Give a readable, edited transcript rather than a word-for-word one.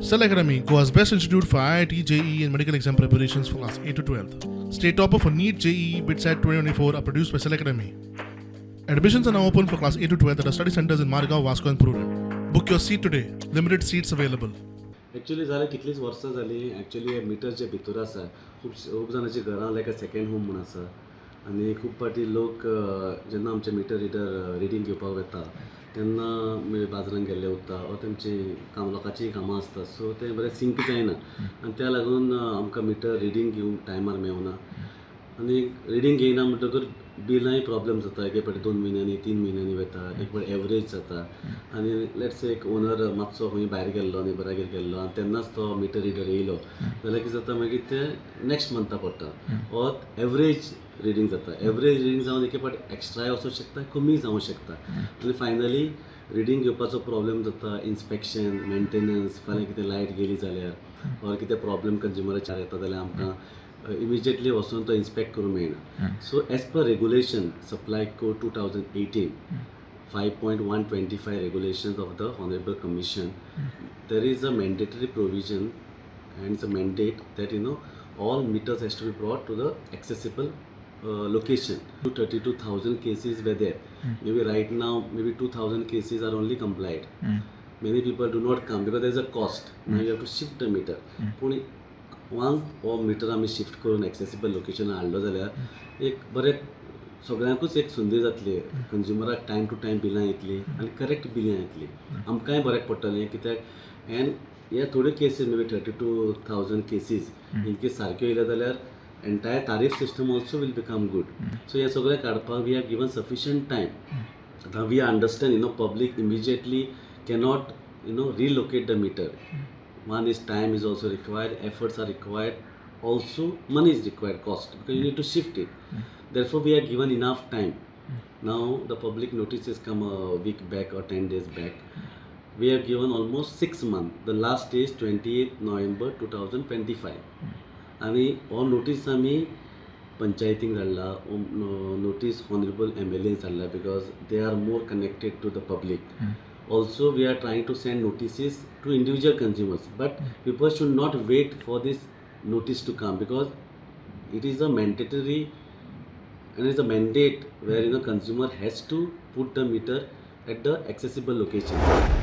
Cell Academy, Goa's best institute for IIT, JEE, and medical exam preparations for class 8 to 12. State topper for NEET, JEE, BITSAT 2024 are produced by Cell Academy. Admissions are now open for class 8 to 12 at our study centers in Margao, Vasco, and Prudent. Book your seat today. Limited seats available. Actually जालें कितलींच वर्सां जालीं actually metre जे भितर आसा खूब खूब जाणांची घरां लायक अ सेकेंड होम म्हूण आसा आनी खूब फावटी लोक जेन्ना आमचे मिटर रिडर रिडींग घेवपाक वता तेन्ना म्हणजे बाजारान गेल्ले उरता वा तेमची काम लोकांचीं कामां आसता सो तें बरें सिंक जायना आनी त्या लागून आमकां मिटर रिडींग घेवंक टायमार मेवना आनी रिडींग घेयना म्हणटकूच बिलांय प्रॉब्लम जाता. एक फावटी 2 म्हयन्यांनी 3 म्हयन्यांनी वता, एक फावटी एवरेज जाता. आनी let's एक ओनर मातसो खंय भायर गेल्लो, नेबरागेर गेल्लो आनी तेन्नाच तो मिटर रिडर येयलो जाल्यार कितें जाता, मागीर तें नेक्स्ट मंथा पडटा ऑर एवरेज रिडींग जाता. एवरेज रिडींग जावन एक फावट एक्स्ट्राय वचूंक शकता, कमी जावंक शकता आनी फायनली रिडींग घेवपाचो प्रॉब्लम जाता. इन्स्पेक्शन, मेंटेनन्स, फाल्यां कितें लायट गेली जाल्यार ऑर कितें प्रॉब्लम कंज्युमराचेर येता जाल्यार आमकां इमिजिएटली वचून तो इन्स्पेक्ट करूंक मेळना. So as per regulation, Supply Code 2018, 5.125 regulations of the Honorable Commission, there is a mandatory provision and it's a mandate that all meters has to be brought to the accessible location. 32,000 cases were there. Maybe right now, maybe 2,000 cases are only complied. Many people do not come because there is a cost. Now you have to shift the meter. पूण ones हो metre आमी shift करून accessible location हाडलो जाल्यार एक बरें सगळ्यांकूच एक संदी जातली. कंज्युमराक टायम टू टायम बिलां येतलीं आनी करेक्ट बिलां येतलीं, आमकांय बऱ्याक पडटलें. कित्याक एन्ड हे थोड्यो cases, maybe 32,000 cases, in case सारक्यो येयल्यो जाल्यार entire tariff system also will become good. So हें सगळें काडपाक we have given sufficient time. आतां we understand public immediately cannot relocate the meter. One is time is also required, efforts are required, also money is required, cost, because you need to shift it. Therefore, we are given enough time. Now the public notice has come a week back or 10 days back. We have given almost 6 months. The last day is 28th November 2025. आणि हो notice आमी पंचायतीक धाडला, notice honourable MLA धाडला, because they are more connected to the public. Also, we are trying to send notices to individual consumers, but people should not wait for this notice to come because it is a mandatory and it's a mandate where consumer has to put the meter at the accessible location.